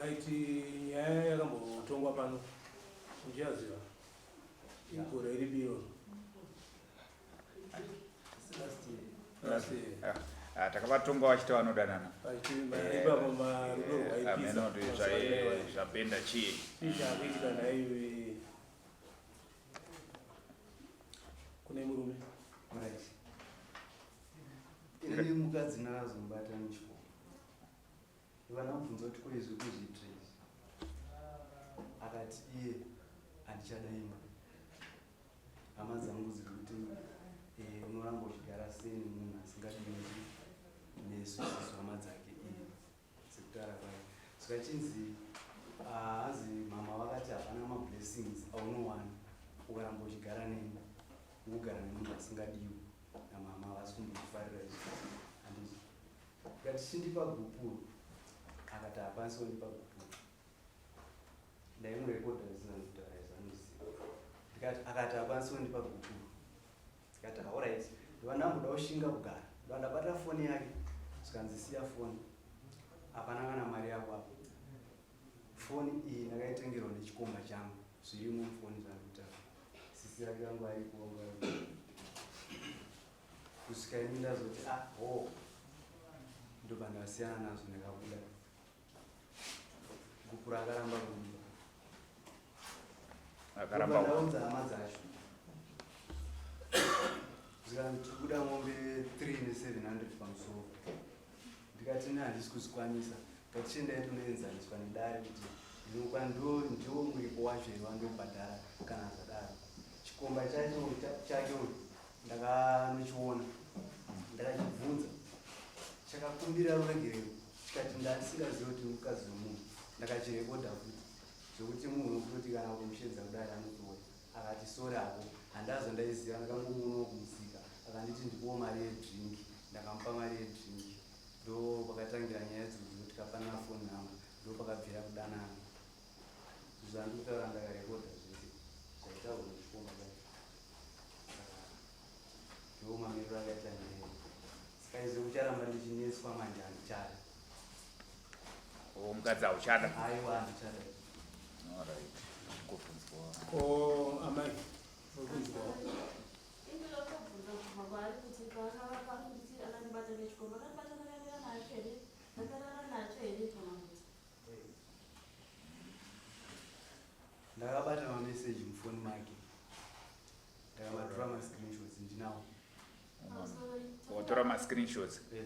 Right, nyaya yakambotongwa pano muchiyaziva igore ripi iroro? Ah, ah, takavatonga vachiti vanodanana ipapo marudo rwaipisa zvapenda chii chii chakuitika nhaiwe kune murume right ini mukadzi ndakazomubata muchikoro vana mubvunza kuti ko izvi kuzviitira izvi akati iye handichada imba hama dzangu dziri kuti eh, unoramba uchigara sei nemunhu asingadiwi nesu isusu hama dzake iye sekutaura kwayo zvikachinzi ah, hanzi mama vakati hapana mablessings aunowana ukaramba uchigara neni ukugara nemunhu asingadiwi namama havasi kumbokufarira izvi handizvo ndikati chindipa gupuro akati hapasi kundipa gupuro ndaimurekodha zvisina kutaura izvo anoziva ndikati akati hakwanisi kundipa gupuro ndikati alright ndova ndamboda kushinga kugara ndova ndabata foni yake zvikanzi siya foni hapana kana mari yako apa foni iyi ndakaitengerwa nechikomba changu zvirimo mufoni zvandikutaura sisi rake vangu varipo vangu varipo kusvika ini ndazoti ah ho ndobva ndasiyana nazvo ndikabuda gupuro akaramba kundipa akaramba ndaudza hama dzacho zvikanzi tiri kuda mombe 3 ne700 pamusoro ndikati ne handisi kuzvikwanisa ngatichiendai tonoenzaniswa nedare kuti ndiwo muripo wacho here wandobhadhara kana zvadaro chikomba chacho chake uyu ndakanochiona ndakachibvunza chakakumbira ruregerero chikati ndandisingazive kuti mukadzi wemunhu ndakachirekodha futi zvekuti munhu unokutoti kana kumushedza kudari anotouya akati sori hako handazo ndaiziva ndakangomuonawo kumusika akanditi ndipowo mari yedrink ndakamupa mari yedrink ndo pakatangira nyaya idzodzo tikapanana phone number ndo pakabvira kudanana zvandikutaura ndakarekodha zvese zvaitaurwa nechikomba chacho Ndiwo mamiriro akaita nyaya saka izvo kucharamba ndichinetswa manje handichada. Oh, mukadzi hauchada? Aiwa handichada. Alright. Kobvunzwa. Ko amai kobvunzwa. Indinotobvunza kubva kwaari kuti paakavapa kuti akandibata nechikomba akandibata ndakamira nacho here ndakarara nacho here kana kuti Ndakabata mameseji mufoni make ndakamatora mascreenshots ndinawo watora mascreenshots eh.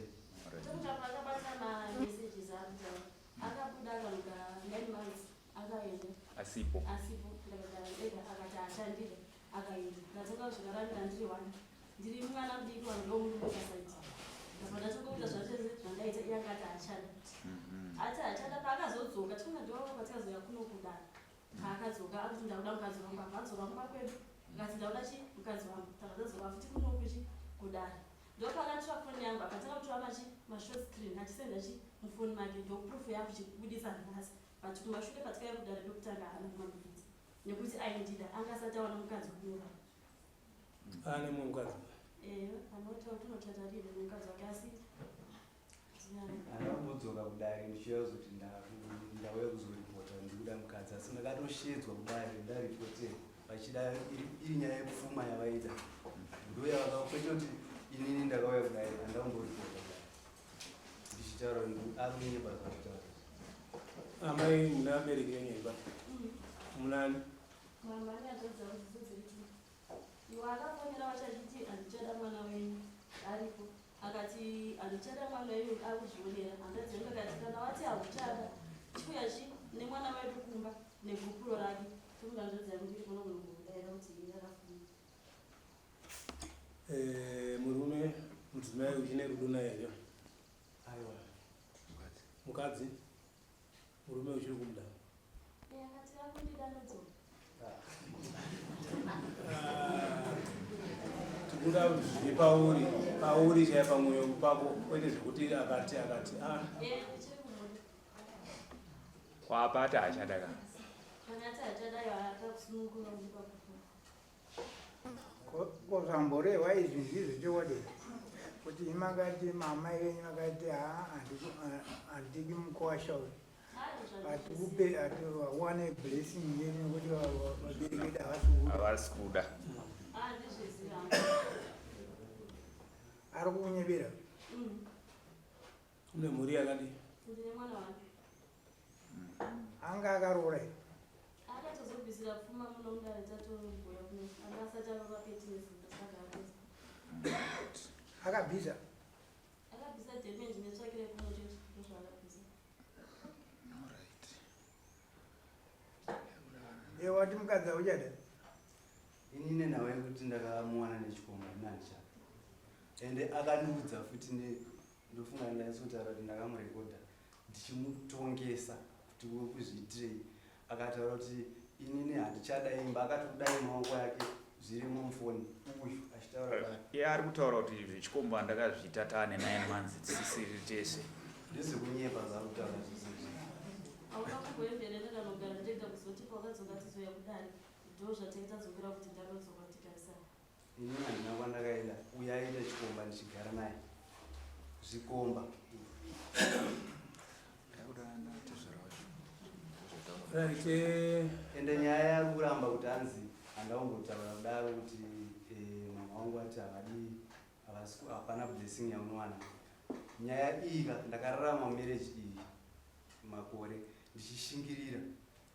asipo asipo ndakagara akati achandida akaenda ndatoka kusvika ndiri one ndiri mwana mudiki wangu ndomurume pasaidi ndabva ndatokuita zvachese zvandaita iye akati achada mhm. ati achada paakazodzoka tikonga ndiwavo patikazouya kuno kudara paakadzoka akuti ndakuda mukadzi wangu abva adzoka kumba kwedu akati ndakuda chi mukadzi wangu tabva tadzoka futi kuno kuchi kudare ndopakatora foni yangu akatanga kutora machi mashort screen achisenda chi mufoni make ndoproof yakuchibudisa nhasi but kumashure patikauya kudare ndokutanga haana kumabudisa nekuti aindida anga asati awana mukadzi wekuroora ane mumwe mukadzi eh anoti tinochata rini nemukadzi wake asi andambodzoka kudare ndichiuya kuzoti ndauya kuzoripota ndikuda mukadzi asi ndakatoshedzwa kudare ndaripotera vachida iri nyaya yepfuma yavaida ndoyavaka kwete kuti inini ndakauya kudare andamboripota kudare ndichitaura akunyepa zvakutaura amai muna abereki venyu imba munani mama nehanzvadzi dzavo dzidzo dziri tu iwe akafonera wacho achiti handichada mwana wenyu aripo akati handichada mwana wenyu akuzvionera hanzvadzi yangu akati kana wati hauchada chiuya chi nemwana wedu kumba negupuro rake tomuka hanzvadzi yangu iri kuno kunokudaira kuti akafunga eh, murume mudzimai uchine rudo naye here aiwa mukadzi Murume uchiri kumuda? Tikuda zviri pauri, pauri chaiye pamwoyo pako kwete zvekuti akati akati ah. Kwapata hachada ka. Ko zvamborehwa izvi ndizvo chokwadi kuti imakati mamai venyu vakati haa handidi mukuwasha uyu. Hatiupe hatiwane blessing yenyu nekuti vabereki vedu havasi kuda. Havasi kuda. Ari kukunyebera. Une mhuri yakadii? Ndine mwana wangu. Anga akaroora here? Akatozobvisira pfuma muno mudare tatobhuya kuno. Anga asati arova petezi ndakagara pezi. Akabvisa. Akabvisa damage netsvakire kuno chete ndozvaakabvisa. Alright. Iye wati mukadzi hauchada. Ini nenhau yekuti ndakamuwana nechikomba ini handichada. Ende akandiudza futi ne ndofunga ndaisotaura kuti ndakamurekodha ndichimutongesa kuti uri kuzviitirei. Akataura kuti inini handichada imba akati kudai maoko ake zvirimo mufoni uyu achitaura kudai. Iye ari kutaura kuti zvechikomba ndakazviita taane 9 months tisisiri tese. Ndezvekunyepa zvaari kutaura zvese izvi. Hauna kumboemberera kana kugara ndega kuzoti pawakadzoka tizouya kudare ndozvatinge tadzokera kuti ndakadzoka tikarisana. Ini handina kwandakaenda uyo aiita chikomba ndichigara naye zvikomba. Right, Ende nyaya yaari kuramba kuti anzi handaumbotaura kudaro kuti mama vangu vati havadi havasi hapana blessing yaunowana. Nyaya iyi ka ndakararama marriage iyi makore ndichishingirira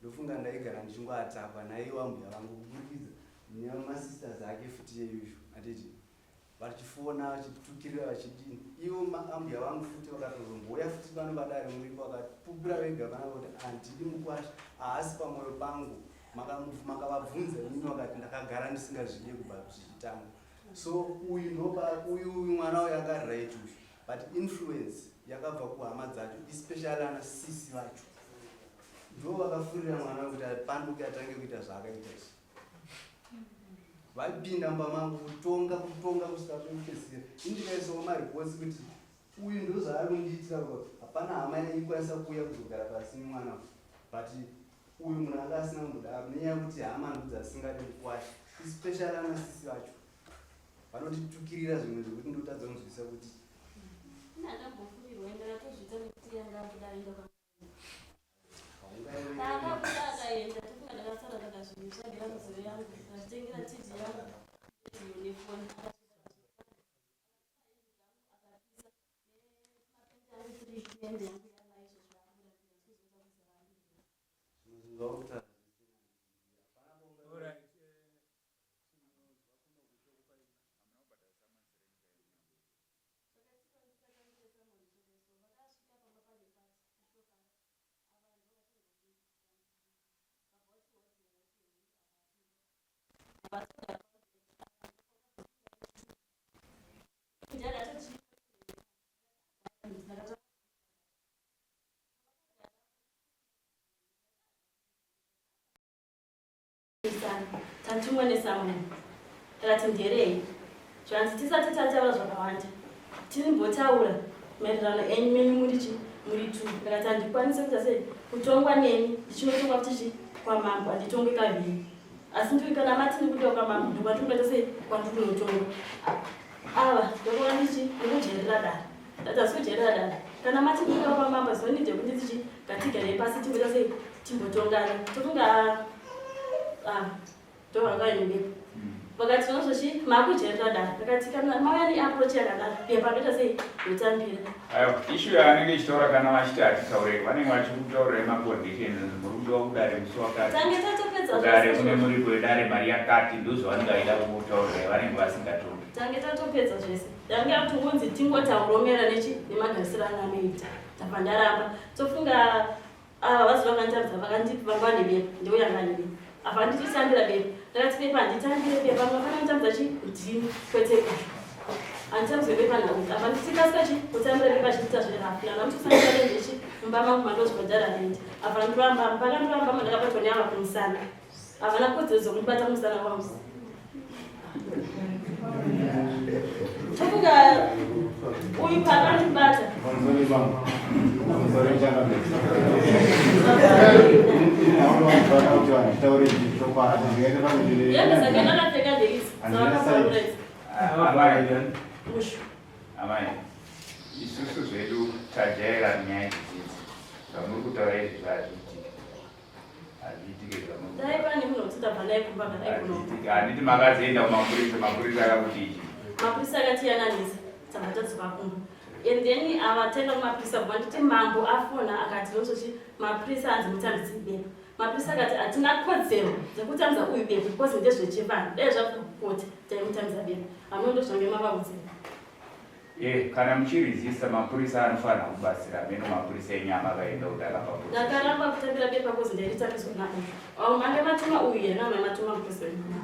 ndofunga ndaigara ndichingoatakwa naiwo ambuya vangu kuburikidza nemasisters ake futi yeyuzvo handiti vachifona vachitukirira vachidini ivo ambuya vangu futi vakatozombouya futi pano padare muripo vakapupura vega pana kuti handidi mukwasha haasi pamwoyo pangu makavabvunza inini vakati ndakagara ndisingazvide kubva zvichitanga so uyu ndopa uyu uyu mwana uyu anga right uyu but influence yakabva kuhama dzacho especially ana sisi vacho ndo vakafurira mwana kuti apanduke atange kuita zvaakaita izvi vaipinda mumba mangu kutonga kutonga kusvika pekupedzisira indikaisawo mareports kuti uyu ndo zvaari kundiitira hapana hama yaikwanisa kuuya kuzogara pasi nemwana but uyu munhu anga asina kumbodaro nenyaya yekuti hama ndudzi asingade kukwasha especially ana sisi vacho vanotitukirira zvimwe zvekuti ndotadza kunzwisisa kuti Ndakambofungirwa ende ndakatozviita nekuti yanga akuda aenda kwa Paakabuda akaenda tofunga ndakasara ndakazvitsvagira mudziyo yangu ndikazvitengera TV yangu radio nefoni Tatumwa nesamwe takati nderei zvanzi tisati tataura zvakawanda tinimbotaura maererano enyu menyu muri chi muri tu ndakati handikwanise kuita sei kutongwa neni ndichinotongwa kuti chi kwamambo handitongwe kaviri asi ndiri kana mati ndikudiwa kwamambo ndokwandikunoita sei kwandiri kunotongwa ava ndokuva ndichi ndikujerera dare ndati asi kujerera dare kana mati ndikudiwa kwamambo zonide kuti tichi ngatigarei pasi timboita sei timbotongana tofunga ah, ndovakaine bepa vakati vanozvochi makujerera dare vakati kana mauya neapproach yakadaro bepa ndoita sei ndotambira. Aiwa, issue yaanenge ichitaura kana vachiti hatitaurei, vanenge vachikutaurirai maconditions, muri kudiwa kudare musi wakati. Tange tatopedza Kudare zvese kune izvozvo. muripo wedare mari yakati, ndozvavanenge vachida kukutaurirai, vanenge vasingatongi. Tange tatopedza zvese. Tange atongonzi tingotauromera nechi nemagarisiro anga anoita. Ndabva ndaramba. Tofunga ava vazi vakanditambidza vakandipa vanga vane bepa, ndouya ngane bepa. Apa handitotambira bepa. Ndakati bepa handitambire bepa, munofanira kutambidza chi ndini kwete uyu. Handitambidzwe bepa nauyu. Apa ndichikasika chi kutambira bepa chiita zverafu. Ndanga nditosangana nendechi mumba mangu mandozvibhadhara rent. Apa ndoramba, pakandoramba ndakabatwa neava kumusana. Havana kodzero dzokundibata kumusana kwangu. Tofunga uyu paakandibata. Pamusoro pangu. Pamusoro changamire. Kuti vanhu titaure chokwadi ndingaita pakuti Hembe dzake ndakapfeka ndeidzi dzavakabvarura idzi. Amai, Mushu. amai, isusu zvedu tajaira nyaya idzidzi. Zvamuri kutaura izvi zvazviitike. Hazviitike zvamuri. Dai pane munhu wekuti ndabva naye kumba kana Hazviitike. Handiti makazoenda kumapurisa, mapurisa akakuti ichi. Mapurisa akatiyananisa tabva tadzoka kumba. And then ava taenda kumapurisa kubva nditi mambo afona akati lototi mapurisa anzi mutambidze bepa. Mapurisa akati hatina kodzero dzekutambidza uyu bepa because ndezvechivanhu. Dai zvakukoti taimutambidza bepa. Hameno ndozvange mavaudzira. Eh, kana muchiresista mapurisa anofanira kubatsira meno mapurisa enyama akaenda kuti akapa police. Ndakaramba kutambira bepa kozi ndairitambizwa nauyu. Au mange matuma uyu yena mai matuma mupurisa wenyama.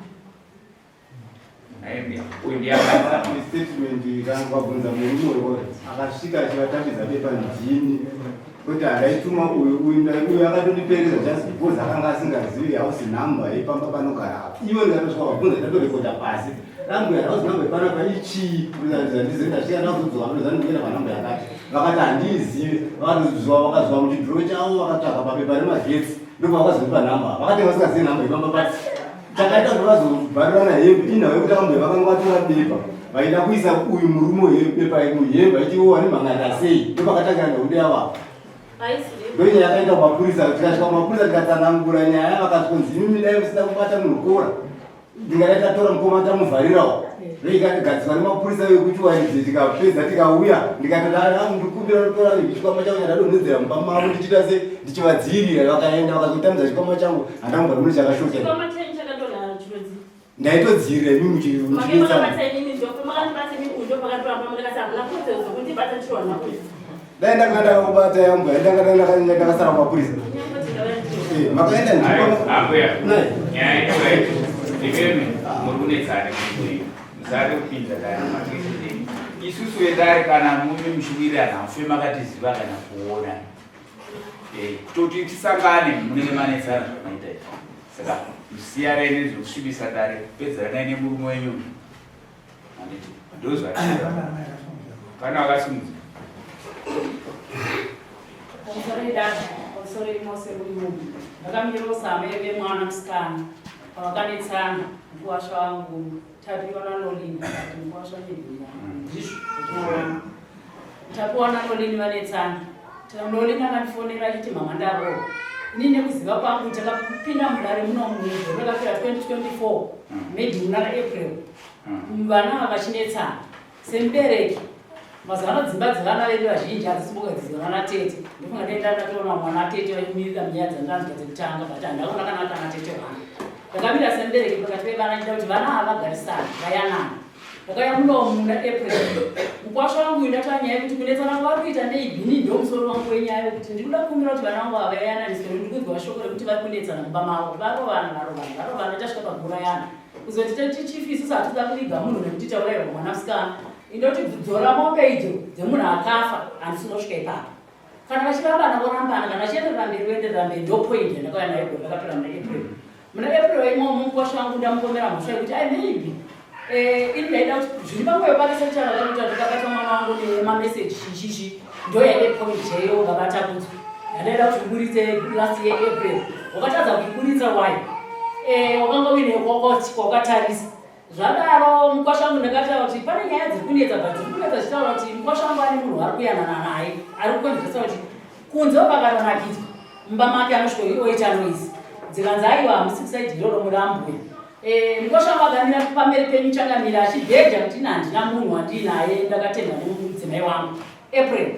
Ayi, Uyu ndiye akaisa Statement kana ukabvunza murume uyo akasvika achivatambidza bepa ndini kuti handaituma uyu uyu uyu akatondipereza just because akanga asingazivi house number yepamba panogara apa iwe ndikatosvika vabvunza ndatorekodha pasi rambuya house number yepanapa ichii ndizive ndasvika ndazodzoka ndoza ndikuenda panhamba yakati vakati handiizivi vakatozuva vakazuva muchidhiro chavo vakatsvaga papepa remagetsi ndobva vakazoipa nhamba vakati vasingazivi nhamba yepamba pati takaita kuti vazobharirana hembe inhau yekuti ambuya vakanga vatora bepa vaida kuisa uyu murume bepa muhembe achiwo ane mhangarira sei ndopakatangira nhau yavavo Haisi ndoinyaya yakaita kumapurisa tikasvika kumapurisa tikatsanangura nyaya vakasvikonzi imimi dai musina kubata munhu kora ndingadai tatora mukoma tamuvharirawo ndoikagadziswa nemapurisa yekuchiwaridze tikapedza tikauya ndikatoti ndikumbira notora chikwama changu chandadonhedzera mumba mavo ndichiita se ndichivadziirira vakaenda vakazotambidza chikwama changu handangubva mune chakashokera Chikwama chenyu chakadonha chirodzi. Ndaitodziirira imi Mange muchinetsana. makabata inini ndo makandibata inini uyu ndo pakatoramba mukati hamuna kodzero dzekundibata ndichiwana uyu. Dai ndanga ndakakubata yambwa, dai ndanga ndakasara kumapurisa. Nyangwe ndikauya ndichiwana. Eh, makaenda Ayi, ambuya. Nai. Nyaya iyoyo imimi muri kunetsana kuyi. Musade kupinza dare makesi enyu. Isusu vedare kana mumi muchiwirirana hamufe makatiziva kana kuona. Eh, kutoti tisangane munenge manetsana zvamaita izvi. Saka musiyanai nezvekusvibisa dare, pedzeranai nemurume wenyu. Handiti ndozvatinoda. Kana wakasimudza. Pamusoro idada, pamusoro imose muri munhu. Ndakamirira usame vemwana musikana. Pavakanetsana, mukuwasha wangu Tapiwa naNolini, akati mukuwasha nyebhera. Ndizvo zvatinoona. Tapiwa naNolini vanetsana. Nolini akandifonera achiti mama ndarohwa. Ini nekuziva kwangu takapinda mudare muno mugore rakapera 2024 maybe muna April. Vana ava vachinetsana. Semubereki, mazuva ano dzimba dzevana vedu vazhinji hadzisi kugadzirwa nana tete. Ndofunga dai ndakatoona mwana tete vaimirira munyaya dzandanzwa dzekutanga but handaona kana kana tete vangu. Ndakamira semubereki pakati pevana ndichida kuti vana ava vagarisane, vayanane. Ndakauya muno muna April. Mukwasha wangu uyu ndataura nyaya yekuti kunetsana kwavari kuita neibhini ndomusoro wangu wenyaya yekuti ndiri kuda kukumbira kuti vana vangu ava vayananiswe nekuti ndiri kunzwa shoko rekuti vari kunetsana mumba mavo. Varovana, varovana, varovana tasvika pakuurayana. Kuzoti tati chief isusu hatida kuviga munhu nekuti taurayirwa mwana musikana. Indoti dzora mombe idzo dzemunhu akafa handisi unosvika ipapo. Kana vachirambana vorambana, kana vachienderera mberi voenderera mberi. Ndo point yandakauya nayo gore rakapera muna April. Muna April imomo mukwasha wangu ndamupomera mhosva yekuti ai maybe eh, ini ndaida kuti zviri pamwoyo pake sekutaura kwakuita ndikabata mwana wangu nemameseji chichichi ndo yaive point chaiyo ungabata kudzwa yandaida kuti uburitse last year April wakatadza kuiburitsa why eh, wakanga uine kwakatarisa Zvadaro mukwasha wangu ndakataura kuti pane nyaya dziri kunetsa but dziri kunetsa zvichitaura kuti mukwasha wangu ane munhu waari kuyanana naye ari kukonzeresa kuti kunze pakatonakidzwa mumba make anosvika oita noise dzikanzi aiwa hamusi kusaidi iroro muri ambuya eh, mukwasha wangu akamira pamberi penyu changamira achibheja kuti ini handina munhu wandiinaye ndakatemba nemudzimai wangu April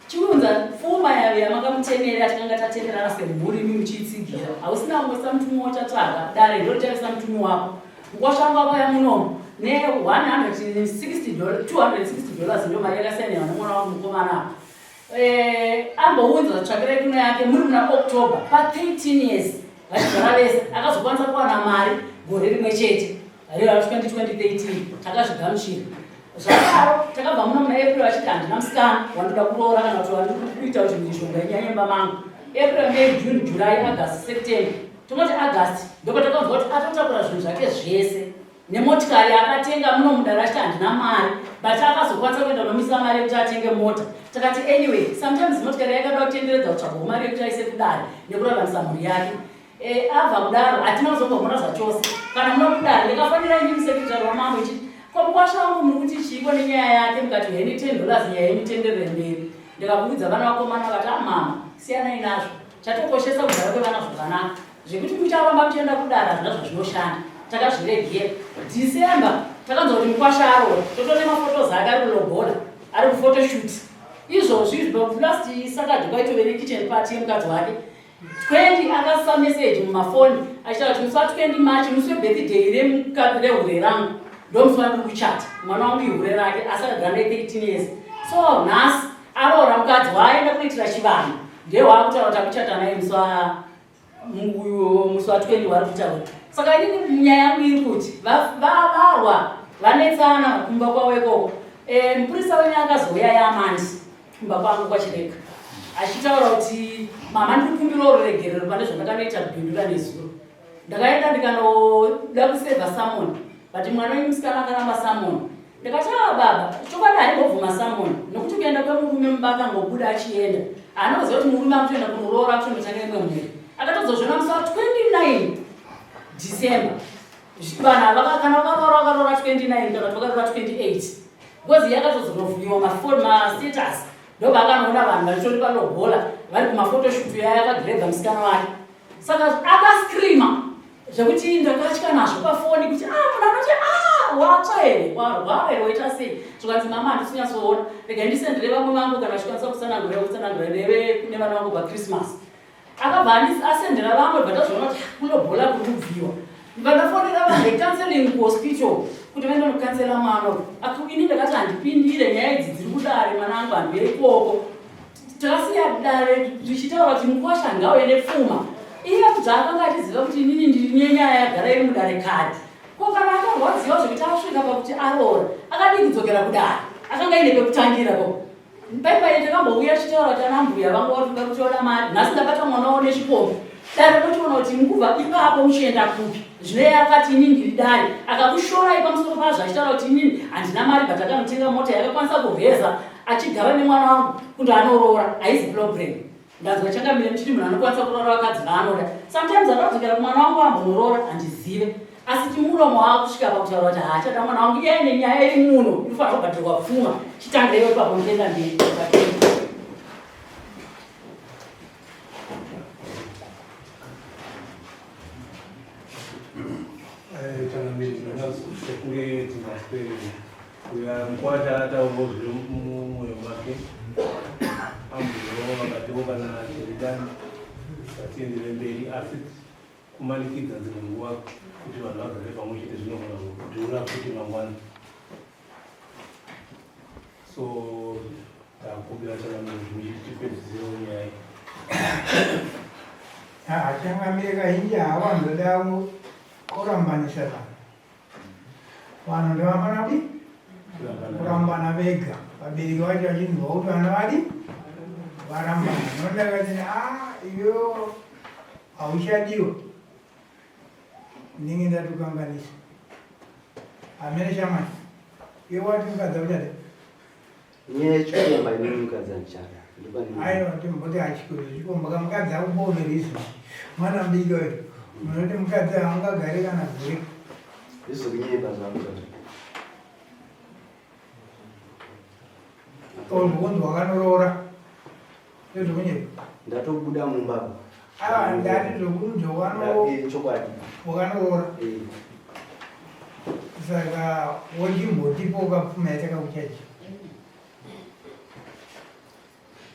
Chiunza pfuma yave yamakamutemera tikanga tatenderana semhuri imi muchiitsigira. Hausina umwe samutumwa wachatsvaga dare ndiro richave samutumwa wako. Mukwasha wangu akauya munomu ne 160 dollars 260 dollars ndiyo mari yakasainirwa nemwana wangu mukomana apa. Eh, ambounza tsvakirai kuno yake muri muna October pa 13 years vachigara vese akazokwanisa kuwana mari gore rimwe chete. Rero 2013 takazvigamuchira. Zvadaro takabva muno muna April vachiti handina musikana wandoda kuroora kana kuti wandikuita kuti mhizhonga inyanye mumba mangu. April, May, June, July, August, September. Tomoti August ndopatakanzwa kuti atotakura zvinhu zvake zvese nemotikari yaakatenga muno mudare achiti handina mari but akazokwanisa kuenda kunomisa mari yekuti atenge mota. Takati anyway sometimes motikari yakada kutenderedza kutsvagawo mari yekuti aise kudare nekuraramisa mhuri yake. Eh, abva kudaro hatina kuzombomona zvachose kana muna kudaro ndikafanira ini musekretary wamambo ichiti ko mukwasha wangu muri kuti chiiko nenyaya yake mukati heni 10 dollars nyaya yenyu tenderere mberi ndikakuudza vana vakomana vakati amama ah, Siyanai nazvo. Chatokoshesa kugara kwevana zvakanaka. Zvekuti mucharamba muchienda kudare hazvina zvazvinoshanda. Takazviregera. December takanzwa kuti mukwasha aroora. Totone mafotos ake ari kulobola, ari kuphotoshoot. Izvozvi izvi last Saturday kwaitove nekitchen party yemukadzi wake. 20 akasa message mumafoni achitaura kuti musi wa 20 March musi webirthday remukadzi rehure rangu ndomusi wandiri kuchata mwana wangu ihure rake asi akagara naye 13 years so nhasi aroora mukadzi waaenda kunoitira chivanhu ndiye waakutaura kuti akuchata naye musi wa musi wa 20 wari kutaura saka inini nyaya yangu iri kuti varwa vanetsana kumba kwavo ikoko eh, mupurisa wenyu akazouya yamandi kumba kwangu kwachireka achitaura kuti mama ndiri kumbirawo ruregerero pane zvandakanoita kubindura nezuro ndakaenda ndikanoda kusevha samoni but mwana wenyu musikana akaramba samoni ndikati aa ah, baba chokwadi haimbobvuma samoni nokuti kuenda kwemurume mumba akangobuda achienda haana kuziva kuti murume akutoenda kunoroora akutonotanga imwe mhuri akatozozviona musi wa 29 december vanhu ava kana vakaroora vakaroora 29 kana kuti vakaroora 28 ngozi yakatozonovhuyiwa mafoni mastatus ndobva akanoona vanhu vachitori palobola vari kumafotoshoot yaya akagrebha musikana wake saka akascreama zvekuti ndakatya nazvo pafoni kuti ah munhu anoti ah watsva here warwara here waita sei zvikanzi mama handisi kunyatsoona rega ndisendere vamwe vangu kana vachikwanisa kutsanangura kutsanangura neve nevana vangu pachristmas akabva asendera vamwe bva tazoona kuti kunobhola kuri kubviwa ndibva ndafonera vanhu vecounseling kuhospital kuti vaende nokansela mwana uyu ini ndakati handipindire nyaya idzi dziri kudare mwana angu handiye ikoko takasiya dare richitaura kuti mukwasha ngauye nepfuma iye kuti akanga achiziva kuti inini ndiri nenyaya yagara iri mudare kare ko kana akarwadziwa zvekuti asvika pakuti aroora akadii kudzokera kudare akanga aine pekutangira ko Pai takambouya tichitaura kuti ana mbuya vangu vari kutoda mari nhasi ndabata mwana wavo nechikomba dare unochiona kuti mukubva ipapo muchienda kupi zvino iye akati inini ndiri dare akakushorai pamusoro pazvo achitaura kuti inini handina mari but akanotenga mota yakakwanisa kureza achigara nemwana wangu kunge anoroora haizi problem Ndanzwa changamire muchiti munhu anokwanisa kuroora vakadzi vaanoda. Sometimes akadzokera kumwana wangu ambonoroora handizive. Asi chimuromo waakusvika pakutaura kuti haachada mwana wangu iye aine nyaya iri muno inofanira kubhadhirwa pfuma. Chitangirewo ipapo muchienda mberi. Eh, changamire sekunge tingaswere Uya mukwasha ataurwa zviri mumwoyo make ambuyawo vakatiwo kana tiridani ngatiendere mberi asi kumanikidza dzimwe nguva kuti vanhu vagare pamwe chete zvinogona kudhura futi mangwana so takumbira changamire kuti tipedzisirewo nyaya iyi. Changamire kazhinji hawanzoda kurambanisa vanhu vanhu ndovafana kudi kurambana vega vabereki vacho vachinzwa kuti vana vadi varambana nondakati a ah, iyo hauchadiwa ndinge ndatokanganisa hamene shamani iwe wati mukadzi auchada Nyaya yechikomba inini mukadzi andichada. Aiwa timboti achikuru chikomba kamukadzi akuboone reason. Mwana mudiki uyu. Munoti mukadzi haungagari kana gore. Zvizokunyeba zvangu zvazvo. Unzi wakanoroora. Ndezvekunyeba. Ndatobuda mumba. Ah, ndati zvekunzi wano chokwadi. Wakanoroora. Eh. Saka wochimbotipo ukapfuma yatakakuchaji.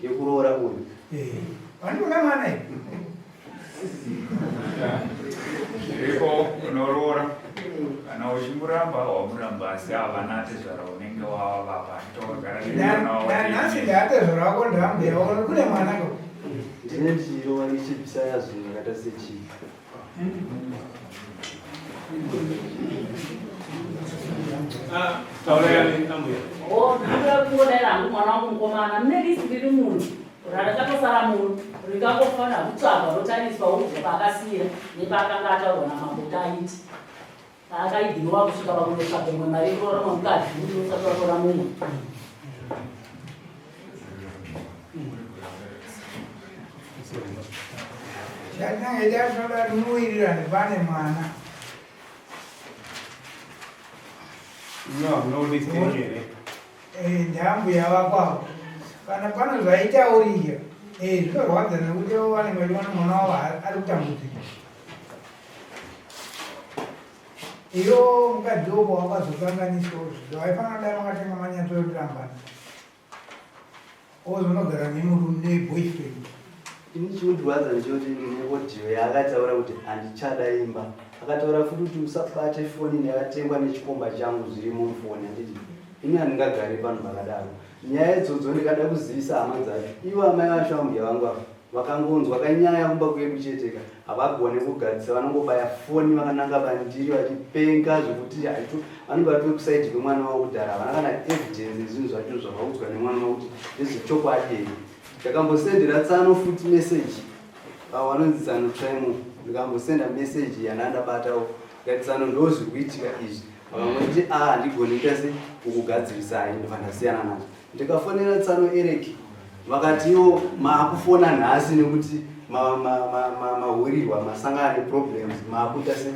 Yekuroora uyu. Eh. Vandiona mwana iyi. Zviriko unoroora kana uchimuramba wamuramba asi havana tezvara unenge wavapa togara Nhasi ndaatezvara wako ndambuya wako kune mwana ko. Ndine ndiro ichibisa yazvinhu yakaita sechii. Ndinoda hangu mwana wangu mukomana mune risi riri munhu randakatosara muno ringangofanira kutsvagwa rotariswa ubve paakasiira nepaakanga ataurwa namambo kuti aiti paakaiginowa kusvika pakunotsvaga imwe mari yekuroora mumwe mukadzi usati waroora mumwe Chatinenge tatoda tinowirirane pane mwana. Eh, ndambuya vako avo. Kana pano zvaitaurika. Eh, zvinorwadza nekuti ivo vanenge vachiona mwana wavo ari kutambudzika. Iyo mukadzi wopo wakazokanganisawo zvido vaifanira dai vakatenga manyatsotirambana ozonogara nemurume neboyfriend. Ini chinondirwadza ndechekuti ndine audio yaakataura kuti handichada imba. Akataura futi kuti usabate foni yakatengwa nechikomba changu zvirimo mufoni handiti. Ini handingagare panhu pakadaro. Nyaya idzodzo ndikada kuzivisa hama dzacho. Ivo amai vacho ambuya vangu ava vakangonzwa kanyaya kumba kwedu chete ka havagone kugadzisa vanongobaya foni vakananga pandiri vachipenga zvekuti haito vanenge vatori kusaidi kwemwana wavo kudhara havana kana evidence yezvinhu zvacho zvavaudzwa nemwana wavo kuti ndezvechokwadi here ndakambosendera tsano futi message avo vanonzi tsano trimo ndikambosenda message yandandabatawo ndikati tsano ndo zviri kuitika izvi vakangonditi a ah, handigoni kuita se kukugadzirisai ndobva ndasiyana nazvo ndikafonera tsano ereki vakati iwo maakufona nhasi nekuti mahurirwa masangana neproblems maakuita se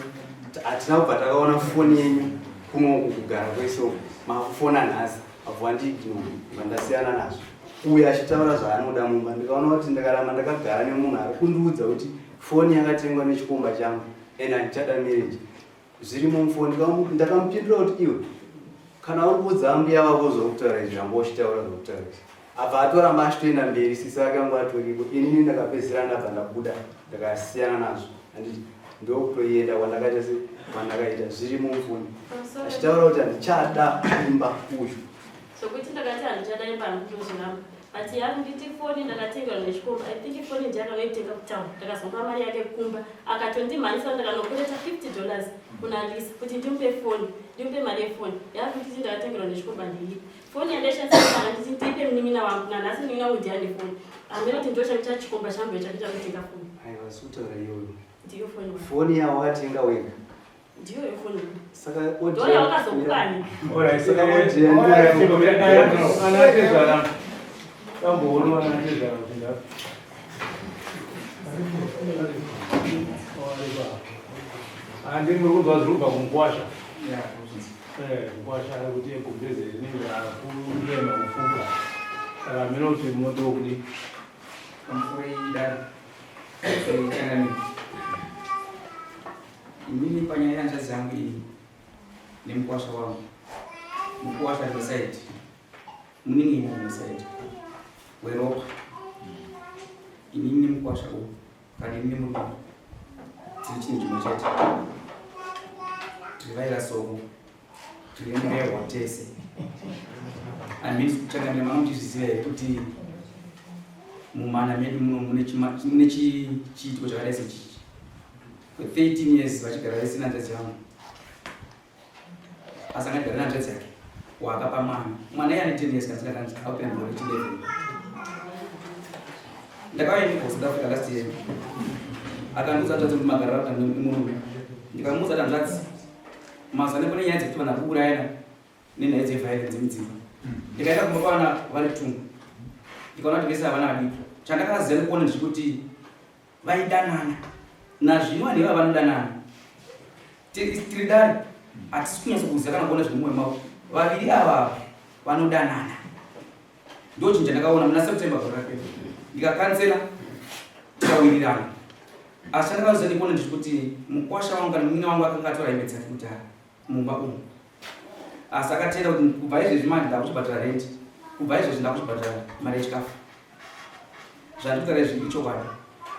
hatina kubva takaona foni yenyu kunoku kugara kwese uku maakufona nhasi abva wandiignore bva ndasiyana nazvo uyo achitaura zvaanoda mumba ndikaona kuti ndakaramba ndakagara nemunhu ari kundiudza kuti foni yakatengwa nechikomba changu and handichada marriage zvirimo mufoni ndakamupindura kuti iwe kana uri kuudza ambuya vako zvokutaura izvi ramba uchitaura zvokutaura izvi abva atoramba achitoenda mberi sisi vake vangu vatoripo inini ndakapedzisira ndabva ndabuda ndakasiyana nazvo handiti ndokutoenda kwandakaita se kwandakaita zvirimo mufoni achitaura kuti handichada imba uyu sokuti ndakati handichada imba handikutozviramba but yakunditi foni ndakatengerwa nechikomba i think foni ndiye akanoitenga kutown ndakazomupa mari yake kumba akatondimhanyisa ndakanokureta 50 dollars kuna lisa kuti ndimupe foni ndimupe mari yefoni yakunditi ndakatengerwa nechikomba ndeipa foni yandaishandisa kana nditi ndipe munin'ina wangu nanhasi munin'ina wangu ndiye ane foni hameno kuti ndo changu chachikomba changu chakuita kutenga foni aiwa sikutaura iyoyo ndiyo foni foni yawakatenga wega ndiyo yefoni saka ndo yawakazokupani saka Handiri muri kunzwa zviri kubva kumukwasha. Eh, mukwasha ari kuti gumbeze rinenge rakurema kufuka. Saka hameno kuti munotiwo kudii. Inini panyaya yehanzvadzi yangu iyi nemukwasha wangu, mukuwasha ari wesaidi, munin'ina ari wesaidi weropa. Inini nemukwasha uyu kana inini nemurume tiri chinhu chimwe chete, tiri vaira soko, tiri murehwa tese. Handisi kutsvaga mama muchizviziva here kuti mumana medu muno mune chiitiko chakadai sechichi for 13 years vachigara vese nehanzvadzi yangu asi angagara nehanzvadzi yake waakapa mwana mwana iye ane 10 years kana singakanzi akupinda mugore 11 ndakauya ndiko South Africa last year akandiudza hanzvadzi kuti magarira kuti nemurume ndikamuudza kuti hanzvadzi mazuva ano kune nyaya dzekuti vanhu vakuurayana nenyaya dzeviolence dzemudzimba ndikaenda kumba kwavana vari two ndikaona kuti vese havana vadiki chandakaziva nekuona ndechekuti vaidanana nazvino vanhu ivava vanodanana tiri dare hatisi kunyatso kuziva kana kuona zviri mumwoyo mavo vaviri ava vanodanana ndo chinhu chandakaona muna september gore rapera ndikakansela tikawirirana asi chandakaziva ndikuona ndechekuti mukwasha wangu kana munin'ina wangu akanga atora hembe dzake kudhara mumba umu asi akatenda kuti kubva izvezvi manje ndakuchibhadhara rent kubva izvezvi ndakuchibhadhara mari yechikafu zvandikutaura izvi ichokwadi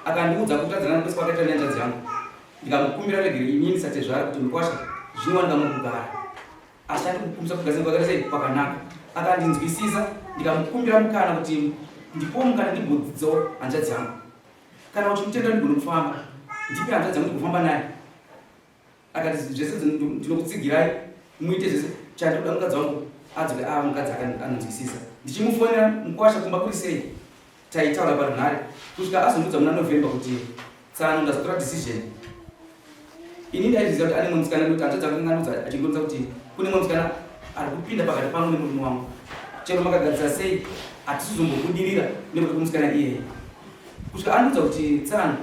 akandiudza kutadzana kwese kwakaita nehanzvadzi yangu ndikamukumbira regere inini satezvara kuti mukwasha zvinowanika mukugara asi andikukumbisa kugadzira kwakaita sei kwakanaka akandinzwisisa ndikamukumbira mukana kuti ndipowo mukana ndimbodzidzawo hanzvadzi yangu kana uchimutenda ndigone kufamba ndipe hanzvadzi yangu ndigofamba naye akati zvese ndinokutsigirai muite zvese chandikuda mukadzi wangu adzoke ava mukadzi anonzwisisa ndichimufonera mukwasha kumba kuri sei taitaura parunhare kusvika azondiudza muna november kuti tsano ndazotora decision ini ndaizviziva kuti ane mumwe musikana nekuti hanzvadzi yangu ingandiudza achindiudza kuti kune mumwe musikana ari kupinda pakati pangu nemurume wangu chero makagadzisa sei hatisizombobudirira nekuti kumusikana iyeye kusvika andiudza kuti tsano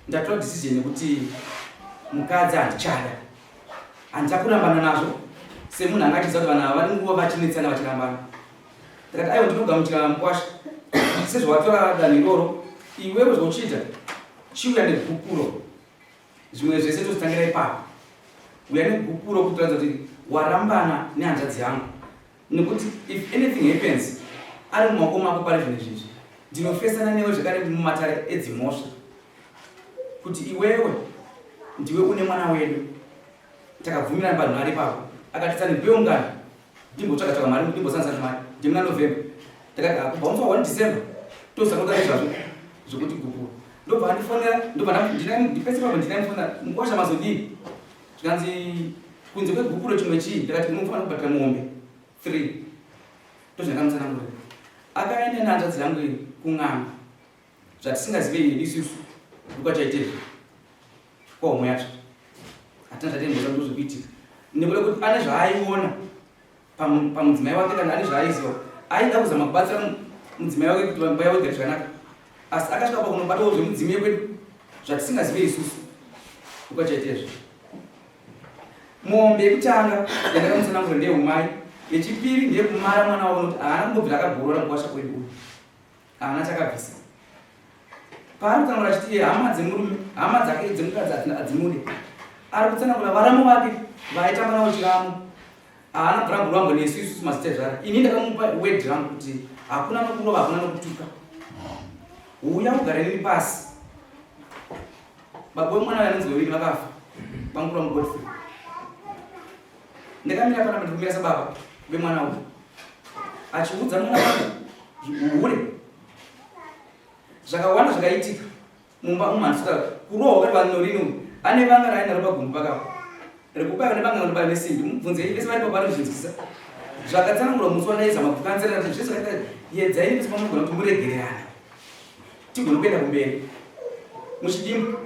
Ndatora decision yekuti mukadzi handichada, handichakurambana nazvo semunhu anga achiziva kuti vanhu ava vari nguva vachinetsana vachirambana. Ndikati aiwa ndinogamuchira mukwasha Sezvawatora danho iroro, iwewe zvauchiita chiuya negupuro. Zvimwe zvese tozotangira ipapo. Uya negupuro kutoratidza kuti warambana nehanzvadzi yangu. Nekuti if anything happens ari mumaoko mako pari zvinhu izvizvi, ndinofesana newe zvekare mumatare edzimhosva kuti iwewe ndiwe une mwana wedu. Takabvumirana panhare ipapo, akati tsani beungano ndimbotsvaga tsvaga mari ndimbosanisa mari ndimuna November. Takati ah, kubva musi wa 1 December tozanga kutaura nezvazvo zvekuti gupuro. Ndobva andifonera, ndobva ndipese papo ndinaimufonera mukwasha mazodii? Zvikanzi kunze kwegupuro chimwe chii? Ndakati unofanira kubhadhara mombe 3. Ndozvandakamutsanangurira. Akaenda nehanzvadzi yangu iyi kun'anga zvatisingazive hedu isusu ndokwachaitezve kwahomwe yacho hatina zvataimbozva ndozvekuitika nekuda kuti ane zvaaiona pamudzimai wake kana ane zvaaiziva aida kuzama kubatsira mudzimai wake kuti vambai wegare zvakanaka asi akasvika pakunobatawo zvemudzimu yekwedu zvatisingazive isusu ukachaitezve mombe yekutanga yandakamutsanangura ndeyehumai yechipiri ndeyekumara mwana wavo nokuti haana kumbobvira akagorora mukwasha kwedu uyu haana chakabvisa paari kutsanangura achiti iye hama dzemurume hama dzake dzemukadzi hadzimude ari kutsanangura varamu vake vaaitamba navo chiramu haana kubvira mburambwe nesu isusu mazita ezvara ini ndakamupa word rangu kuti hakuna nokurova hakuna nokutuka huya ugare nini pasi baba wemwana uyo anonzi wevini vakafa bamukuru vangu Godfrey ndakamira panapa ndikumira sababa vemwana uyu achiudza mwana wake uhure zvakawanda zvakaitika mumba umu handisita kurohwa kwati vanorini uyu ane vanga raainaro pagumbu pakapo rekubaiwa nebanga vanobaya nesimbi mubvunzei vese varipo vanozvinzwisisa zvakatsanangurwa musi wandaizama kukanzerera kuti zvese zvakaita yedzai nepese pamunogona kuti muregererane tigone kuenda kumberi muchidimbu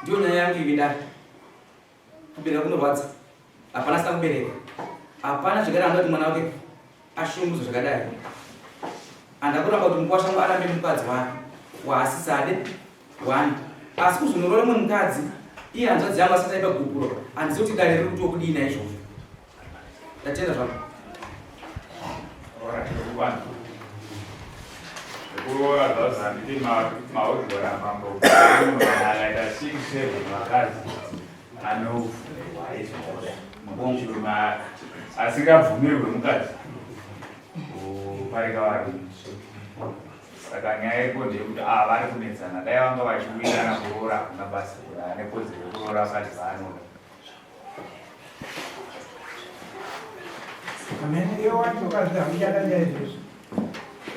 ndiyo nyaya yangu ivi dare Kubereka kunorwadza. Hapana asina kubereka. Hapana zvekare anoda kuti mwana wake ashungudzwe zvakadai. Handa kuramba kuti mukwasha wangu arambe mukadzi wake waasisade one. Asi kuzonoroora mumwe mukadzi iye hanzvadzi yangu asati aipa gupuro handizivi kuti dare riri kutiwo kudii naizvozvo. Ndatenda zvangu. Kuroora zvazvo handiti maodhora mambo akaita six seven vakadzi anobvumirwa aizvoda asingabvumirwe mukadzi kuparika varume saka nyaya iripo ndeyekuti ava vari kunetsana dai vanga vachiwirirana kuroora hakuna basa ane kodzero yekuroora vakadzi vaanoda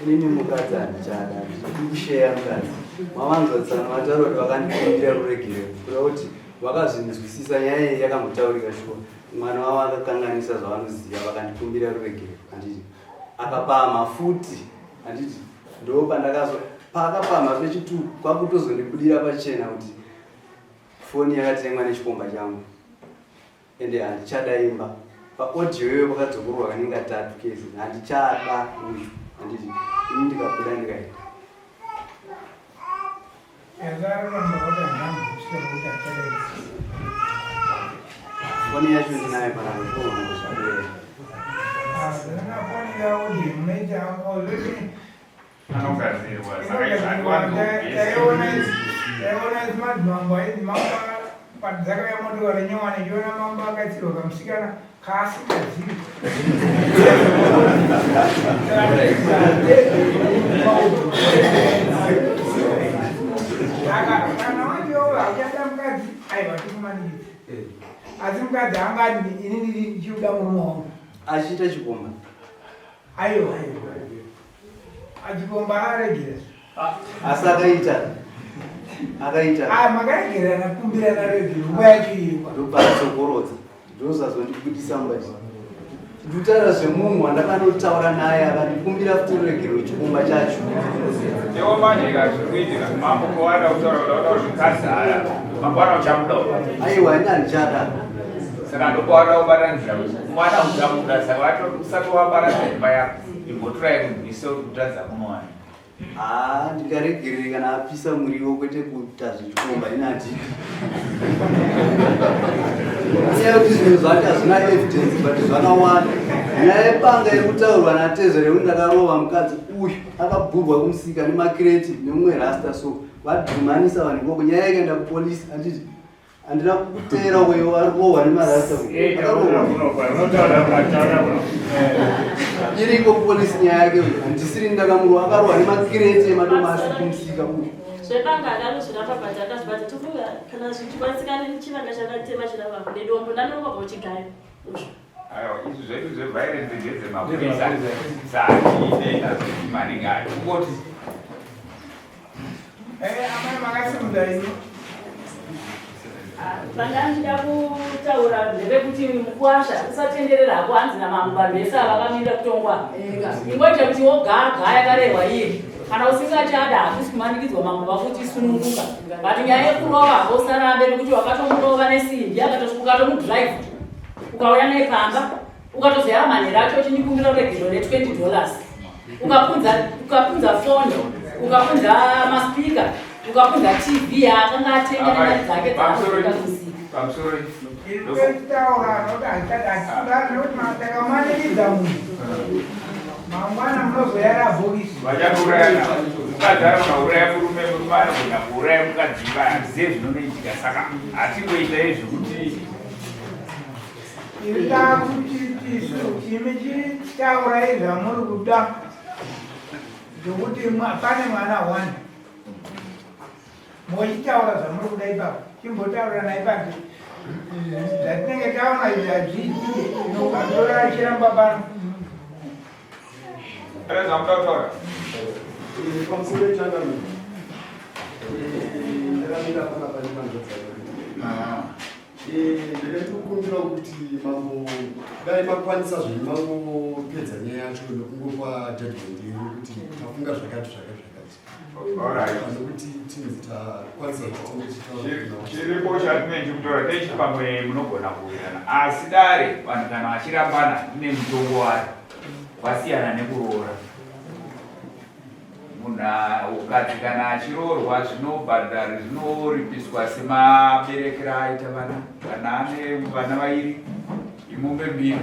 Inini mukadzi handichada, handidi kusheya mukadzi. Mavanzwa tsano vataura kuti vakandikumbira ruregerero kureva kuti vakazvinzwisisa nyaya iyi yakambotaurika shuwa. Mwana wavo akakanganisa zvavanoziva vakandikumbira ruregerero handiti. Akapamha futi handiti ndo pandakazo paakapamha pechitu kwakutozondibudira pachena kuti Foni yakatengwa nechikomba changu ende handichada imba. Paaudio iyoyo pakadzokororwa kanenge katatu kese handichada uyu handiti ini ndikabuda ndikaenda. Foni yacho ndinayo panapa ndozvadera. Foni yaaudio munoita anogadzirwa taiona idzi madzimambo aidzi mambo dzakauya motokari nyowani ichiona mambo akatsirwa kamusikana kaasingazivi saka kana wacho hauchada mukadzi aiwa tikumanikidza asi mukadzi angati ini ndiri ndichiuda murume wangu achiita chikomba aiwa Achikomba aregera. Asi akaita. Akaita. Ah, makaregerana kumbirana regero nguva yacho iripo. Ndopatsokorodza. Ndozazondibudisa mbaji. Ndikutaura zvemunhu wandakanotaura naye akandikumbira futi ruregero chikomba chacho. Iwo manje ka zviri kuitika mambo kowada kutaura kuti wada kuzvikazara mangwana uchamuda. Aiwa ini handichada. Saka ndopawada kubatanidza mwana uchamuda saka usati waparadza imba yako. Imbotorai kunzwisa uri kutadza kunowana. Ah, ndingaregerere kana apisa muriwo kwete kuita zvechikomba ini handidi. Nyaya yekuti zvinhu zvacho hazvina evidence but zvakawanda. Nyaya yepanga iri kutaurwa natezvere yekuti ndakarova mukadzi uyu. Akabhurwa kumusika nemakireti nemumwe rasta so vadhumanisa vanhu ikoko nyaya ikaenda kupolisi handiti handina kuteera uyo ari kurohwa nemarasta iriko kupolisi nyaya yake uyo handisiri ndakamurwa akarohwa nemakireti emadomasi kumusika uyu Zvebanga akanozviramba but akazvibata tofunga kana zvichikwanisika nechivanga chakatema chirava nedombo ndanongobva uchigayo uzvo. Aiwa, izvi zvedu zveviolence ndedzemapurisa dzatiine nadzo maningi ayo kungoti Amai makasimudza imi. Pandandida kutaura ndepekuti mukwasha usatenderera hako hanzi namambo vanhu vese ava vakamirira kutongwa. Ingoita kuti wogaga yakarehwa iye. Kana usingachada hakusi kumanikidzwa mambo vakuti sununguka. But nyaya yekurova hako usarambe nekuti wakatomurova nesimbi ukatomudrive ukauya naye pamba ukatozoyara manhero acho uchindikumbira ruregerero ne20 dollars ukapunza foni ukapunza maspika ukapunza tv yaakanga atenga nemari dzake dzaakamusika. Pamusoro Taura nokuti hatichada nekuti takamanikidza munhu mangwana munozoyara bhokisi. Vachaurayana, mukadzi anogona kuuraya murume, murume anogona kuuraya mukadzi, hatizive zvinonoitika, saka hatingoita izvo kuti Iri takuti tisu imi chitaurai zvamuri kuda zvokuti pane mwana one mochitaura zvamuri kuda ipapo chimbotauranai panze zvatinenge taona izvi hazviitike inokatora chiramba pano. Pane zvamuda kutaura? Pamusoro yechangamiro, ndakamira panapa nemanzvadzi. Ndakaitokumbira kuti mambo dai makwanisa zvenyu mangopedza nyaya yacho nokungopa judgment yenyu kuti tafunga zvakati zvakati zvakati, nokuti tinzi takwanisa zvatinge tichitaura. Chiripo chatinenge chikutaura ndechi pamwe munogona kuwirirana, asi dare vanhu kana vachirambana rine mutongo waro wasiyana nekuroora. Munhu ukadzi kana achiroorwa zvinobhadhari zvinoripiswa semaberekero aita vana. Kana ane vana vairi imombe mbiri,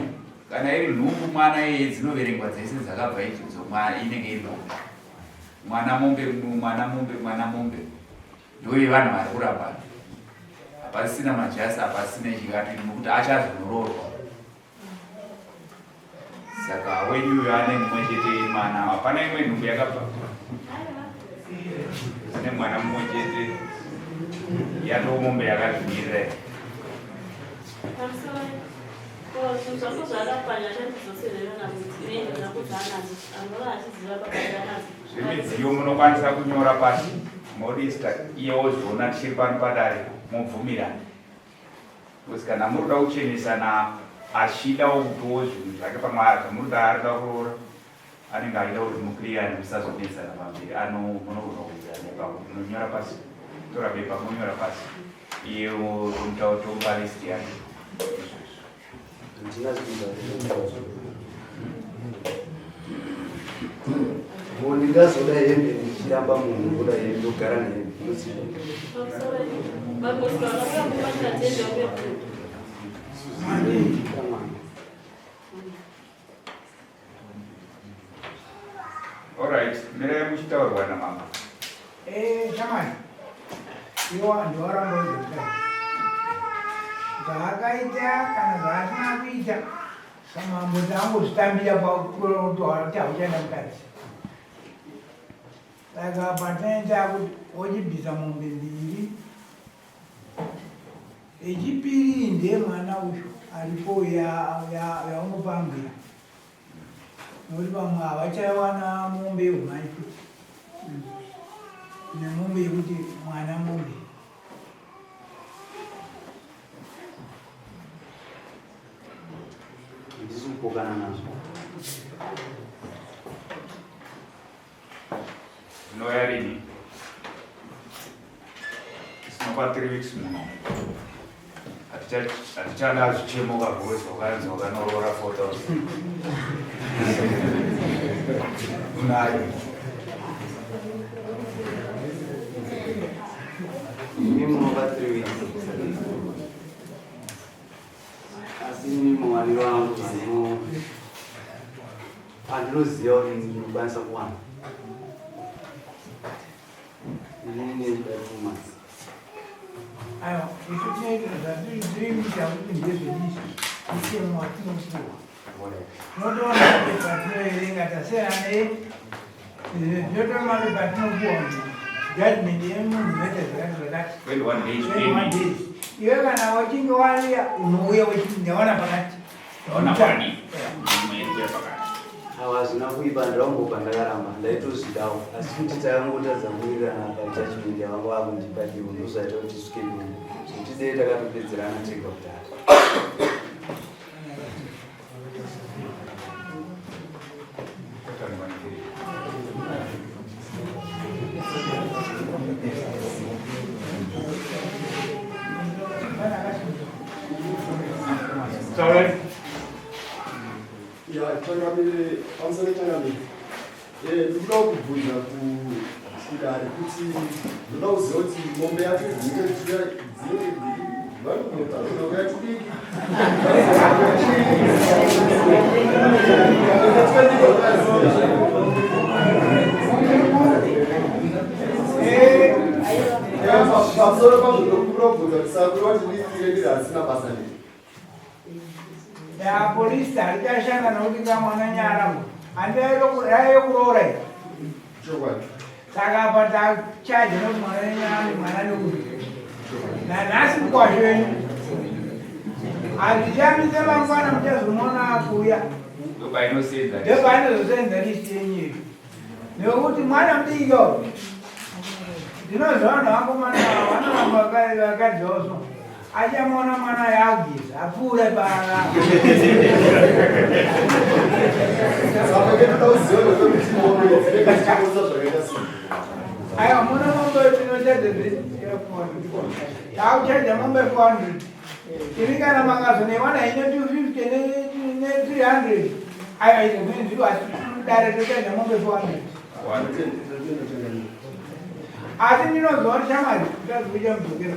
kana iri nhumbu mwana iyeye dzinoverengwa dzese dzakabva idzodzo, inenge iri mombe mwana mombe mwana mombe mwana mombe ndoye vanhu vari kurambana, hapasisina majasi, hapasisina chikati nokuti achazonoroorwa. Saka wenyu uyo ane mumwe chete mwana, hapana imwe nhumbu yakabva, ane mwana mumwe chete, yatoo mombe yakazvimirira. Pamusoro ko zvinhu zvangu zvakapwanya chandidzoserera nakuti anadzo anova achiziva baba anadzo. Zvemidziyo munokwanisa kunyora pasi modista iye wozviona tichiri pano padare mobvumirana, because kana muri kuda kuchenesana achidawo kupiwo zvinhu zvake pamwe zvamuri kuda arida kuroora anenge achida kuti muclearane musazonetsana pamberi ano munogona kuwirirana ipapo. Munonyora pasi, tora bepa monyora pasi, iye tomupa list yake izvozvo. Ndingazoda hembe ndichiramba munhu ndoda hembe ndogara nehembe ndoziva. Pamusoro vangosvika vakabuya mumba tende uye Mwana. Alright, mirai muchitaurwa namambo. Shamani iwo andiwaramba uzokudai zvaakaita kana zvaasina kuita samambo tangozvitambira pakuti hauchaenda mukadzi, saka patinoita kuti wochibvisa mombe mbiri, yechipiri ndiye mwana uyu aripo yaunopambira nokuti vamwe havachawana mombe yehumai futi nemombe yekuti mwana mombe. Ndisi kupokana nazvo. Zvinouya rini? Tinopa 3 weeks muno. Hatichada zvichemo kagozi wakanzi wakanoroora 4000. Unayo. Imi munopa 3 weeks, asi imi muwaniro angu zvano andinoziva kuti ndinokwanisa kuwana. Inini ndine 4 months. Aiwa, isu tinoita zvatinoita kuti ndezvediki, mutemo watinopuwa. Tinotoona mapepa atinoverenga tasiyana tinotora mapepa atinopuwa kuti judgment yemunhu inoita zvakati zvakati. 21 days. 21 days. Iwe kana wachinge wauya, unouya wechiti ndaona pakati. Ndaona kwani imwe iri kuya pakati. Awa, hazvina kuipa, ndaumbopa ndakaramba, ndaitozvidawo, asi kuti takangotadza kuwirirana pajudgment yavanga vakundipa ivo, ndozvaita kuti tisvike kuno, zvekuti dei takatopedzerana tega kudhara. Sorry. Ya, changamire, pamusoro changamire, ndikuda kubvunza kudare kuti ndoda kuziva kuti mombe yacho dzinenge dzinenge vanogona kuya tudiki. Pamusoro pazvo ndokuda kubvunza kuti sakuru vati list redu hasina basa nei? Ya, polisi harichashanda nokuti kamwana nyara handiaiyo kuroora iyi. Chokwadi. Saka apa tachaja nokuti mwana nyara, mwana nekuti nanhasi mukwasho wenyu hazvishamise, mangwana muchazomuona akuuya. Ndopainosenza. Ndopainozosenza list yenyu iyo, nekuti mwana mudiki uyu, ndinoziva vanhu vakomana vanoramba vakadzoso, achamuona mwana yaageza apfuure paa. Saka ndoda kuziva ndekuti mombe dzinenge dzichikosa zvakaita sei? Aiwa, muna mombe tinochaja takuchaja mombe 400. Iri kana makazonewana ine 250 ne300, aiwa, izvo zvinhu zviro, asi dare tochaja mombe 400. Asi ndinoziva kuti shamwari utazi mudzokero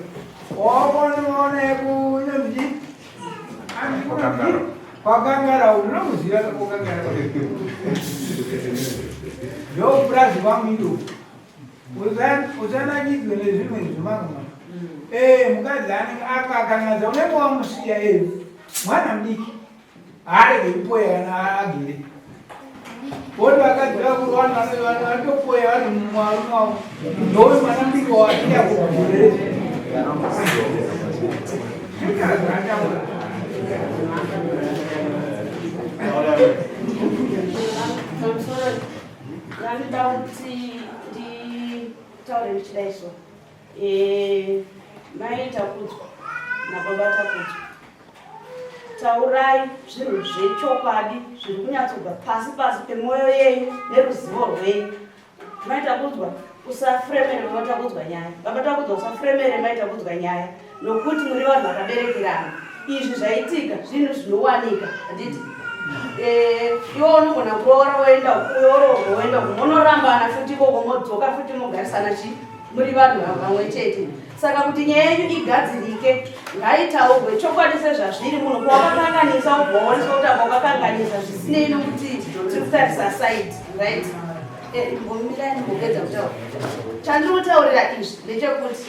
wakonoona kunonzi kwakangara, ndinomuziva kwakangara, ndopurazi kwangu iro. Usanakidzwe nezvimwe zvimangoma. Mukadzi anenge akakanganza, unenge wamusiya. Mwana mudiki haarege kupoya kana agere woti vakadzi vakuru vanhu vanotopoya vari mumarume wavo, ndowe mwana mudiki wawasiya kugure. Zvikazaataura. Pamusoro, ndanoda kuti nditaure ndichidai so. Mai Takudzwa nababa Takudzwa, taurai zvinhu zvechokwadi zviri kunyatsobva pasi pasi pemwoyo yenyu neruzivo rwenyu. Mai Takudzwa, usafuremere baba Takudzwa nyaya. Baba Takudzwa, usafuremere mai Takudzwa nyaya, nokuti muri vanhu vakaberekerana. Izvi zvaitika zvinhu zvinowanika, handiti? Iwe unogona kuroora woenda, uyo oroorwa woenda, munorambana futi ikoko, modzoka futi mogarisana chi muri vanhu vamwe chete. Saka kuti nyaya yenyu igadzirike, ngaitaurwe chokwadi sezvazviri. Munhu kwawakakanganisa, ubva waoneswa kuti apa wakakanganisa, zvisinei nokuti tiri kutarisa side right. Mbomirai ndimbopedza kutaura. Chandiri kutaurira izvi ndechekuti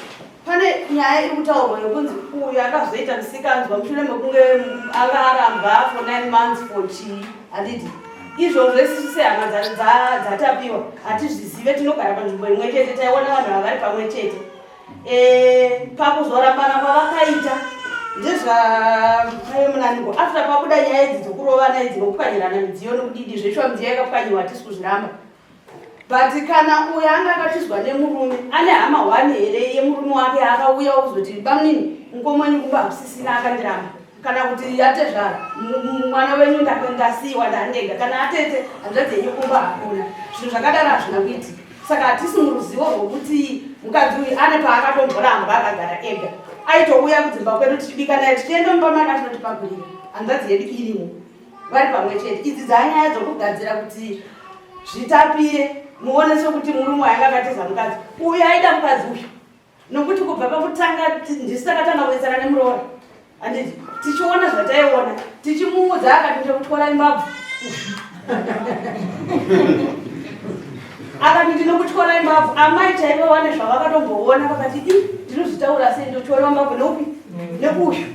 pane nyaya iri kutaurwa yekunzi uyu akazoita musikanzwa mushure mekunge anga aramba for 9 months for chii, handiti? Izvozvo isusu sehama dzatapiwa hatizvizive. Tinogara panzvimbo imwe chete, taiona vanhu ava vari pamwe chete. Pakuzorambana kwavakaita ndezvamunaniko after pabuda nyaya idzi dzokurovana idzi nokupwanyirana midziyo nokudidi. Zveshuwa midziyo yakapwanyiwa, hatisi kuzviramba, but kana uyo anga akatizwa nemurume, ane hama hwani here yemurume wake akauya kuzoti, "Bamunini, mukoma wenyu kumba hakusisina, akandiramba," kana kuti, "Atezvara, mwana wenyu ndasiyiwa ndandega," kana, "Atete, hanzvadzi yenyu kumba hakuna"? Zvinhu zvakadaro hazvina kuitika. Saka hatisi muruzivo rwokuti mukadzi uyu ane paakatomborambwa akagara ega. Aitouya kudzimba kwedu tichibika naye, tichienda mumba make, atinotipagurira. Hanzvadzi yedu irimo, vari pamwe chete. Idzi dzanyaya dzokugadzira kuti zvitapire, muone sekuti murume ainge akatiza mukadzi uyu aida mukadzi uyu, nokuti kubva pakutanga ndisi takatanga kunetsana nemuroora, handiti? Tichiona zvataiona, tichimuudza, akati, "Ndokutwara imbabvu." Akati ndinokutyorai mbabvu. Amai chaivo vane zvavakatomboona vakati i ndinozvitaura sei ndotyorwa mbabvu neupi nekuuyu.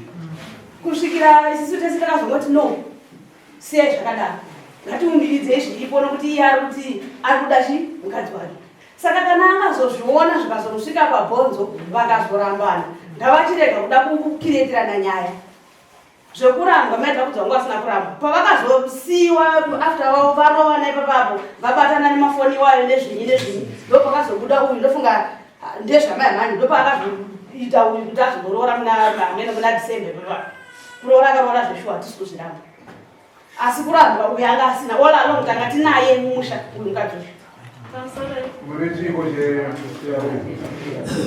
Kusvikira isisu tese takazongoti no. Siyai zvakadaro. Ngatiumiridzei zviripo nokuti iye ari kuti ari kuda chi mukadzi wake. Saka kana akazozviona zvikazomusvika pabhonzo vakazorambana ngavachirega kuda kukiretirana nyaya. Zvekurambwa mai Takudzwa vangu vasina kurambwa pavakazosiiwa after varovana ipapapo vabatana nemafoni iwayo nezvinyi nezvinyi ndopakazobuda uyu ndofunga ah, ndezvamai mhani ndopaakazoita uyu kuti azonoroora muna amene muna December ipapapo kuroora akaroora zveshuwa hatisi kuzviramba asi kurambwa uyu anga asina all along tanga tinaye mumusha uyu mukadzi uyu Muri chiiko che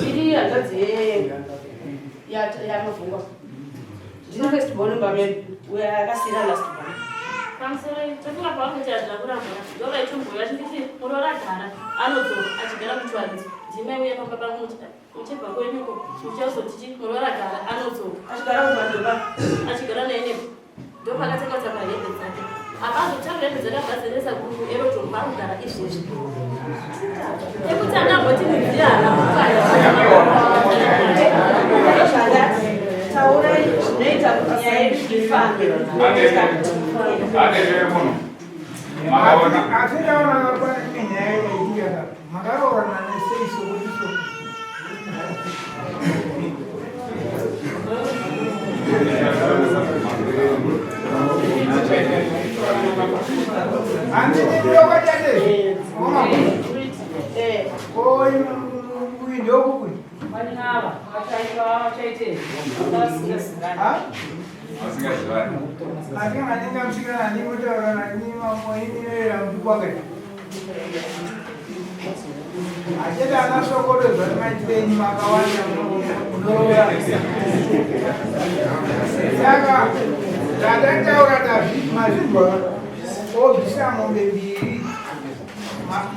iri hanzvadzi yamavhungwa ndini first born mumba medu uyo akasiira last born Pamusoro tofunga pawakuti hazvina kurambwa ndovaitomboya chinditi muroora gara anodzoka achigara kuchiwaridzo ndimai uya pamba pangu Muchibva kwenyuko muchazoti muroora gara anodzoka. Achigara kumandoba. Achigara naye nepo. Ndopakatenga tsamba hembe dzake. Akazotaura hembe dzake akadzendesa kuEroton kwaari kugara izvezvi. Ekuti angamboti midziyo haana kupaya. Ndozvandati taurai zvinoita kuti nyaya yedu ifambe. Adeve muno. Makaona. Asi ndaona pane nyaya yaitika Makaroorana nesei sokuti so? Handiti ndokwatate. Ko uyu ndokupi? Vanava vachaite vasingazivani. Vasingazivani. Asi kana musikana ndimotaura nani mukwanga. Achete ana sokoto zvati maitire makawanda munoroora. Saka tatataura mazvinzwa obvisa mombe mbiri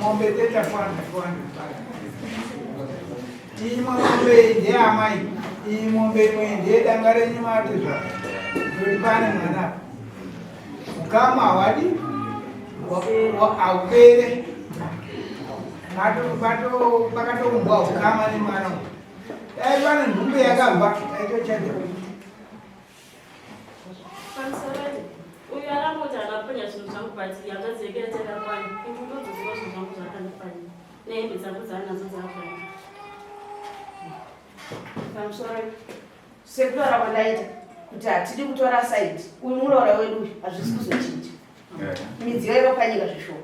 mombe toita 400 400 iyi mombe iyi ndeyamai iyi mombe imwe ndeyedanga renyu matizva kuti pane mwana Ukama hawadi haupere pakatoumbwa ukama nemwana dai pane nhumbu yakabva taitochaja uyu akamboti akapwanya zvinhu zvangu but hanzvadzi yake yati akapwanya ini ndotoziva zvinhu zvangu zvaakandipwanya nehembe dzangu dzaanadzo dzaapwanya pamusoro Sekutaura kwandaita kuti hatidi kutora side, uyu muroora wedu uyu hazvisi kuzochinja. Midziyo yakapwanyika zveshuwa.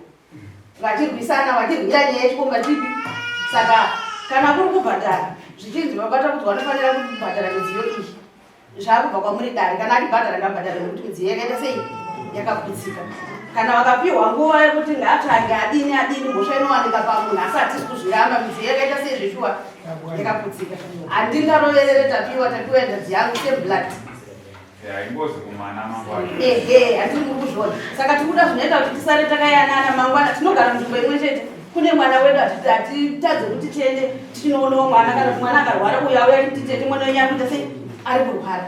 Vachirwisana vachirwira nyaya yechikomba chipi. Saka kana kuri kubhadhara zvichinzi vabata kuti vanofanira kubhadhara midziyo iyi zvakubva kwamuri dare kana achibhadhara ngabhadhare nekuti midziyo yakaita sei yakaputsika kana vakapiwa nguva yekuti ngaatsvage adini adini mhosva inowanika pamunhu asi hatisi kuzviramba midziyo yakaita sei zveshuwa yakaputsika handingaroverere tapiwa tapiwa hanzvadzi yangu same blood ehe handiri muri kuzviona saka tikuda zvinoita kuti tisare takayanana mangwana tinogara munzvimbo imwe chete kune mwana wedu hatitadze kuti tiende tichinoonawo mwana kana kuti mwana akarwara uyo auya kuti tete mwana wenyu akuita sei ari kurwara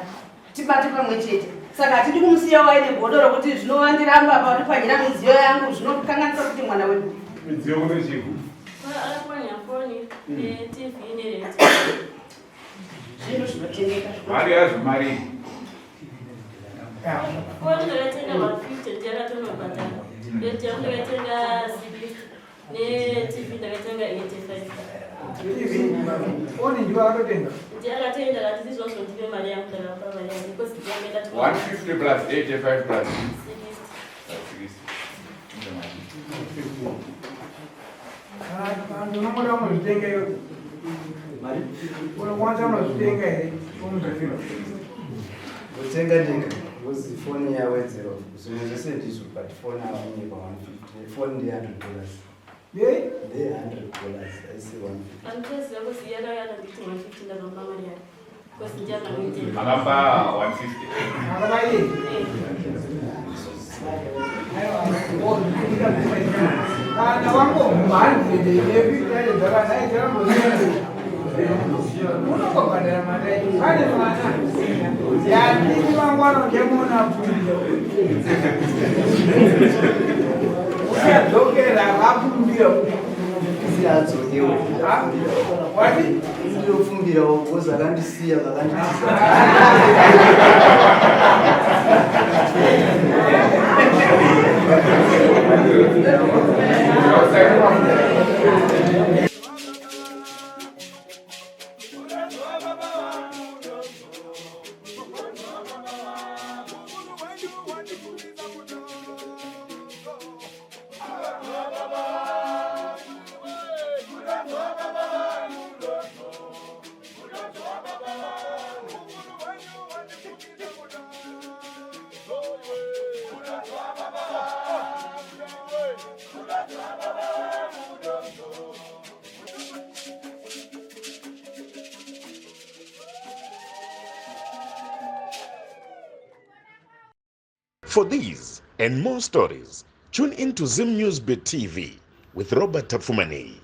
tibate pamwe chete saka hatidi kumusiya waine godo rokuti zvinovandiramba apa vandipwanyira midziyo yangu zvinokanganisa kuti mwana wedu midziyo kune chiku zvinhu zvinotengeka mari yazvo mari foni ndakatenga 150 ndiyakatonobhadhara redio yangu ndakatenga 60 netv ndakatenga 85 TV foni ndiwo akatotenga ndiakatenga ndakati izvozvo ndipe mari yangu ndakapa mari yangu because ndiyangaenda 150 plus 85 plus 60 kana unongoda unozvitenga iwe unokwanisa unozvitenga here Kutenga ndega because foni yawedzerwa zvimwe zvese ndizvo but foni akunyepa 150 foni ndi 100 dollars Yei? Ndeye 100 dollars aisi 150. Andichaziva kuti yakauya akanditi 150 ndakapa mari yake. Because ndiye akandiita. Makapa 150. Makapa iye? Kana wangobvuma 100 yefifty dzakadai dzakambosiyana. Unongobhadhara mari yacho. Pane mwana yandini mangwana uchamuona pfundo. Uchadzokera vakumbira. Kuti adzokewo. Wati? Ndinofumbirawo because akandisiya vakanditiza. For these and more stories, tune in to Zim News Bit TV with Robert Tafumani.